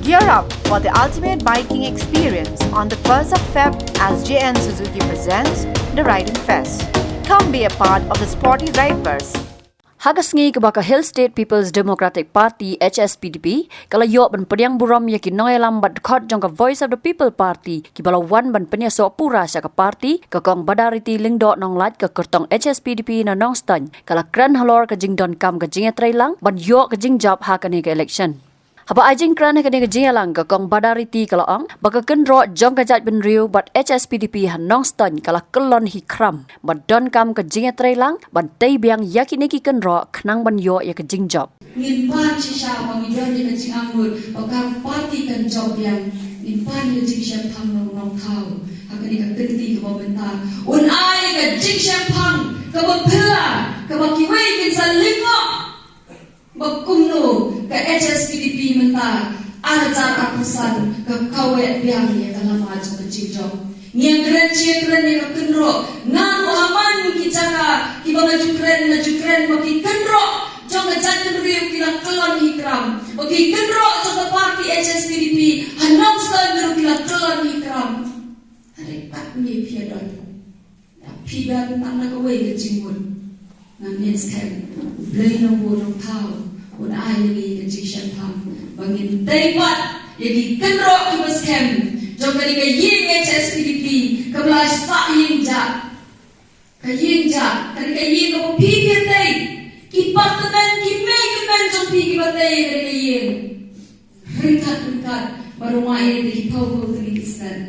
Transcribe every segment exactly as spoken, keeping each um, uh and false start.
Gear up for the ultimate biking experience on the first of Feb as J N Suzuki presents the Riding Fest. Come be a part of the sporty rideverse. Ha ka sngi kaba ka Hill State People's Democratic Party, H S P D P, ka la ïoh ban pdiang burom ïa ki nongïalam bad dkhot jong ka Voice of the People Party, kiba la wan ban pynïasoh pura sha ka party, ka Kong Badariti Lyngdoh Nonglait, ka kyrtong H S P D P na Nongstoiñ, ka la kren halor ka jingdonkam ka jingïatreilang ban ïoh ka jingjop ha kane ka election. Haba ai jingkren ha kane ka jingïalang, ka Kong Badariti ka la ong ba ka kynroh jong ka jaitbynriew bad H S P D P ha Nongstoiñ ka la kyllon hi khram, ba donkam ka jingïatreilang ban tei biang ïa kine ki kynroh khnang ban ïoh ïa ka jingjop. Ngin pan shisha ba ngi don ïa ka jingangnud ba ka party kan jop biang. Ngin pan ïa ka jingshemphang nongthaw ha kane ka kynti kaba mynta. Un ai ka jingshemphang kaba phylla, kaba kiwei kin sa lyngngoh ba kumno ka H S P D P mynta ar hajar arphew san ka kaweh biang ïa ka lama jong ka jingjop. Ngi ïakren shi ïakren ïa ka kynroh, nga ruh ha man ki jaka kiba nga ju kren, nga ju kren ba ki kynroh jong ka jaitbynriew ki la kyllon hi khram, ba ki kynroh jong ka party H S P D P ha Nongstoiñ ruh ki la kyllon hi khram. Hynrei katne phi ïa don, phi don tang na kawei ka jingmut. Nga ngeit skhem U Blei Nongbuh Nongthaw un ai ïa ngi ka jingshemphang ba ngin tei pat ïa ki kynroh kiba skhem jong kane ka ïing H S P D P kaba la sah ïing jah. Ka ïing jah, kane ka ïing kaba phi phi tei, ki party, ki mei ki men jong phi kiba tei kane ka ïing. Ryngkat ryngkat bad u ma ïa ki phew phew tylli ki snem.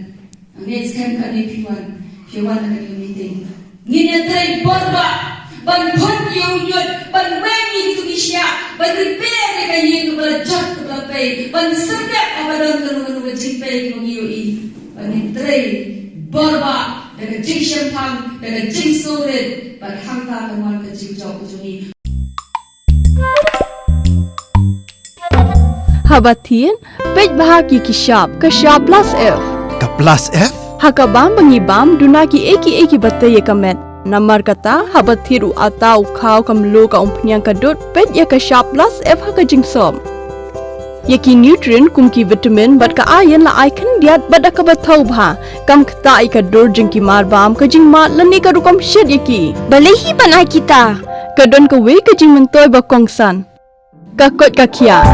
Ngeit skhem kane phi wan, phi wan ha kane ka meeting. Ngin ïatrei borbah ban phut ïa u ñiut, ban weng ïa kitu ki shiah, ban repair ïa ka ïing kaba la jot kaba la pei, ban syrngap haba don kano kano ka jingpei kaba ngi ïohi. Ban ngin trei borbah da ka jingshemphang, da ka jingsngewrit, bad hangta kan wan ka jingjop ka jong ngi. Haba thied, peit bha ïa ki shap, ka shap plus F. Ka plus F? Ha ka bam ba ngi bam, duna kiei kiei kiba tei ïa ka met. Namar kata, haba thied u atta, u khaw, ka mluh, ka umphniang, ka dud, peit ïa ka shap plus F ha ka jingsop. Ïa ki nutrient kum ki vitamin bad ka iron la ai khyndiat bad da kaba thaw bha. Kam ktah ïa ka dur jong ki marbam, ka jingmad lane ka rukom shet ïa ki. Balei hi ban ai kita? Ka don kawei ka jingmyntoi ba kongsan. Ka koit ka khiah.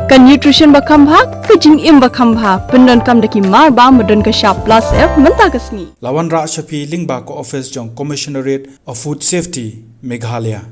Ka nutrition ba kham bha, ka jingim ba kham bha. Pyndonkam da ki marbam ba don ka shap plus F mynta ka sngi. La wanrah sha phi lyngba ka office jong Commissionerate of Food Safety, Meghalaya.